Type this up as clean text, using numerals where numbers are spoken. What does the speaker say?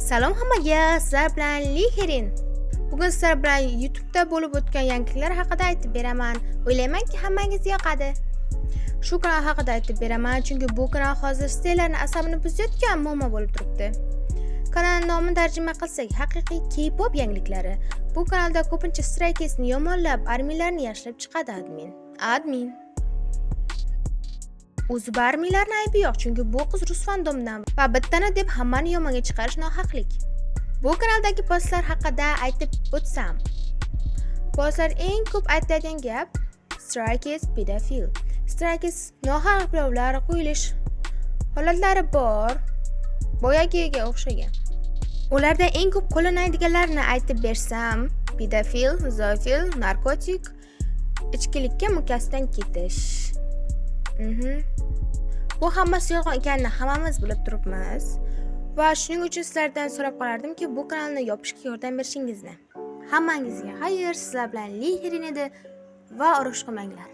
Salom hammaga, sizlar bilan Liherin. Bugun sizlar bilan YouTube'da bo'lib o'tgan yangiliklar haqida aytib beraman. O'ylaymanki, hammangizga yoqadi. Shu kanal haqida aytib beraman, chunki bu kanal hozir sizlarni asabini buzayotgan muammo bo'lib turibdi. Kanal nomini tarjima qilsak, haqiqiy K-pop yangiliklari. Bu kanalda ko'pincha Stray Kidsni yomonlab, armiyalarni yaxshilab chiqadi admin. Admin. O'zi bu armiyalarni aybi yo'q, chunki bu qiz rus fandomdan va bittani deb hammani yomonga chiqarish nohaqlik. Bu kanaldagi postlar haqida aytib o'tsam. Postlar eng ko'p aytiladigan gap Stray Kids pedofil. Stray Kids nohaq ayblovlar qo'yilish holatlari bor. Boyagiga o'xshagan. Ularda eng ko'p qo'llanadiganlarini aytib bersam, pedofil, zoofil, narkotik, ichkilikka mukkasidan ketish. Bu hammasi yolg'on ekanini hammamiz bilib turibmiz. Va shuning uchun sizlardan so'rab qolardimki, bu kanalni yopishga yordam berishingizni. Hammangizga xayr, sizlar bilan Liherin edi va urush qilmanglar.